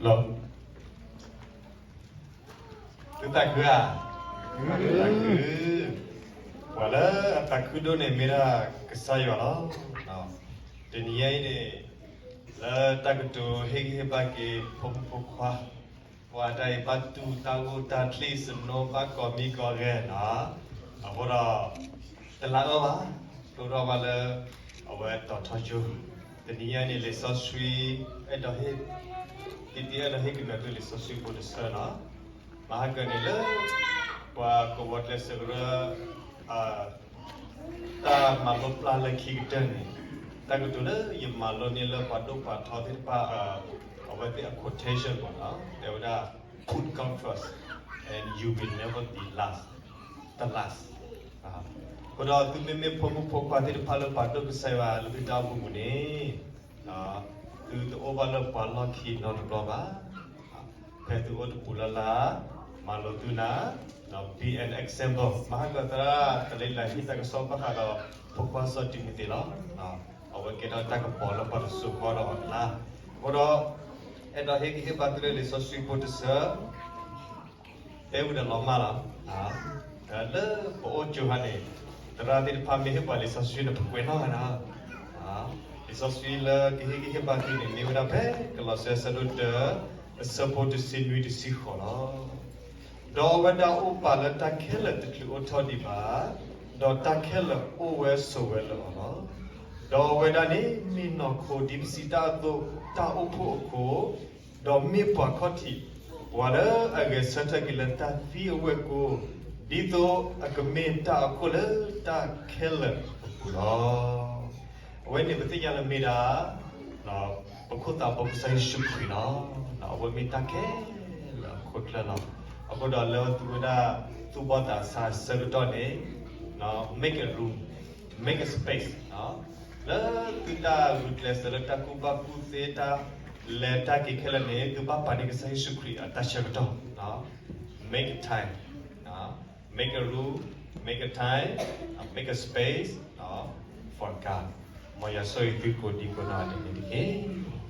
လီၤ. သုသးခုဧါ. သးခု. ပှၤလၢအသးခုဒိၣ်န့ၣ် မ့ၢ်ဒၣ်ကစၢ်ယွၤလီၤ. တနံၤညါအံၤန့ၣ် လၢတၢ်ကတိၤဟ့ၣ်ဂံၢ်ဟ့ၣ်ဘါက့ၤဖိမုၣ်ဖိခွါ, ပှၤတၢ်အံၤဘၣ်တူၢ်တၢ်ဂိၢ်တၢ်ကျံးစနိ ဘၣ်ကိးမံၤကိးဂၤနီၤ, အဃိဒီး တလၢအၢဘၣ်, တိၢ်ထီၣ်ဘၣ်လၢ အဝဲတီၤထီယိာ်, တနံၤညါန့ၣ် လံာ်စီဆှံ အဲၣ်ဒိးဟ့ၣ် တံတံ အဲၣ်ဒိးဟ့ၣ်ကနၢၤသုလံာ်စီဆှံဖိတဆၢနီၤ, မဟါကၢန့ၣ်လၢ ပှၤကဝီၤကျဲးစၢးကရၢ တၢ်မၤလိပျၢ်လၢခံကတၢၢ်န့ၣ်, တၢ်ကတိၤလၢယမၤလိန့ၢ်လၢပှၤဒိၣ်ပှၤထီသ့ၣ်တဖၣ် အဝဲသ့ၣ်အ quotation ပူၤနီၤ, တဲဝဲဒၣ် put God first and you will never be last, the last. အဃိဒီးသုမ့မ့ၢ်ဖိမုၣ်ဖိခွါသ့ၣ်တဖၣ်လၢပာ်ဒိၣ်ကစၢ်ယွၤလၢသုတၢ်အိၣ်မူပူၤန့ၣ်, သုတအိၣ်ဘၣ်လၢပှၤလီၢ်ခံနီတဘျီဘၣ်. ဖဲသုအိၣ်တပူၤလၢ်လၢ်, မၤလိသုနၤ, be an example. မဟါကၢသရၣ် တလံလၢဟံၣ်တၢ်ကစီၣ်ဘၣ်ဃးဒီး ဖိခွါစီၤတံၤမသ့းလီၤ. အဝဲကဲထီၣ်တၢ်ကပီၤလၢပှၤတစိၤဃီဒီးအီၤလၢ်. အဃိဒီး အဲၣ်ဒိးဟ့ၣ်ဂံၢ်ဟ့ၣ်ဘါသုလၢလံာ်စီဆှံဖိတဆၢ တဲဝံၤဒီးလီၤမၢ်လီၤ. လၢပအိၣ်ကၠိဟါန့ၣ်, သရၣ်သ့ၣ်တဖၣ်မ့ၢ်ဟ့ၣ်ပှၤလံာ်စီဆှံန့ၣ် ပကွဲးနီၣ်ဂၤနီၤ. လံာ်စီဆှံလၢကဟ့ၣ်ဂံၢ်ဟ့ၣ်ဘါသုန့ၣ် မ့ၢ်ဝဲဒၣ်ဖဲကလီးစဲအဆၢဒိၣ်တၢ အဆၢဖိတဆံနွံတဆံဃိးလီၤ. ဒီးအဝဲဒၣ်အိၣ်ပာ်လၢတၢ်ခဲလၢာ်တချုးအိၣ်ထီၣ်ဒံးဘၣ်, ဒီးတၢ်ခဲလၢာ်အိၣ်ဝဲဆိးဝဲလၢအီၤလီၤ. ဒီးအဝဲဒၣ်န့ၣ်မ့ၢ်နီၢ်ခိဒ်ပစံးတၢ်အသိး တၢ်အိၣ်ဖှိၣ်အခိၣ်, ဒီးမ့ၢ်ပှၤခီၣ်ထံး, ပှၤလၢအဂဲၤဆၢထၢၣ်က့ၤလၢတၢ်သံအဝဲၢ်ကိ, ဒ်သိးအကမ့ၢ်တၢ်အခိၣ်လၢတၢ်ခဲလၢာ်အပူၤလီၤ. အဝဲန့ၣ်ပသ့ၣ်ညါလၢမ့ၢ်ဒၣ် ပခိၣ်သးဖိကစၢ်ယ့ၣ်ၡူးခရံာ်လီၤ. အဝဲမ့ၢ်တၢ်ခဲလၢာ်အခိၣ်ချၢလီၤ. အဃိဒီးလၢသုဝဲဒၣ် သူၣ်ဘီၣ်သးစၢ်ဆၢကတီၢ်န့ၣ် make a room, make a space လၢသုတၢ်ဂုာ်ကျဲးစၢးလၢတၢ်ကူၣ်ဘၣ်ကူၣ်သ့ တၢ်လဲၤတၢ်က့ၤခဲလၢာ်န့ၣ် သုဘၣ်ပာ်န့ၢ်ကစၢ်ယ့ၣ်ၡူးခရံာ်အတၢ်ဆၢကတီၢ်, make a time, make a room, make a time, make a space for God. မ်ယွၤဆိၣ်ဂ့ၤသုကိးဒံကိးနီၢ်ဂၤဒဲးန့ၣ်တက့ၢ်.